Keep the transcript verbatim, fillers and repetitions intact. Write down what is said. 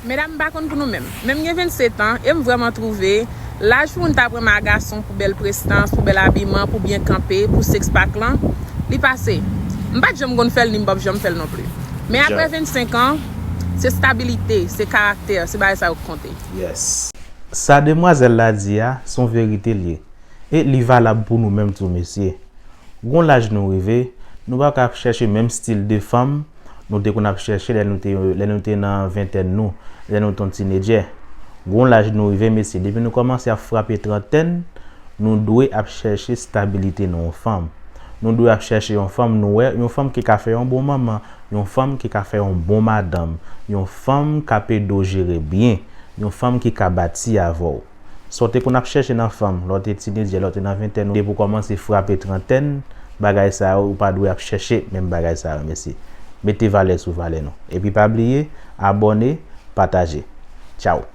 Medam, m pa konn pou nou menm. Men m gen vennsetan e m vrèman twouve laj pou moun ta pran ma gason pou bèl prestans, pou bèl abiman, pou byen kanpe, pou six pack lan, li pase. M pa t janm konn fè l ni m p ap janm fè l non pli. Men apre vennsenk an, se stabilite, se karaktè, se bagay sa yo k konte. Yes. Sa demwazèl la di a, se yon verite l ye. E li valab pou nou menm tou, mesye. Gon laj nou rive, nou pa ka ap chèche menm stil de fanm nou te konn ap chèche lè nou te, lè nou te nan ventèn nou, lè nou te yon tinedjè. Gon laj nou rive, mesye, depi nou kòmanse ap frape trantèn, nou dwe ap chèche stabilite nan yon fanm. Nou dwe ap chèche yon fanm nou wè, yon fanm ki ka fè yon bon manman, yon fanm ki ka fè yon bon madanm, yon fanm k ap ede w jere byen, yon fanm ki ka bati avè w. Sa w te konn ap chèche nan fanm lè w te tinedjè, lè w te nan ventèn ou, depi w kòmanse frape trantèn, bagay sa yo, ou pa dwe ap chèche menm bagay sa yo, mesye. Mete valè sou valè nou. Epi pa bliye, abòne, pataje. Tchaw.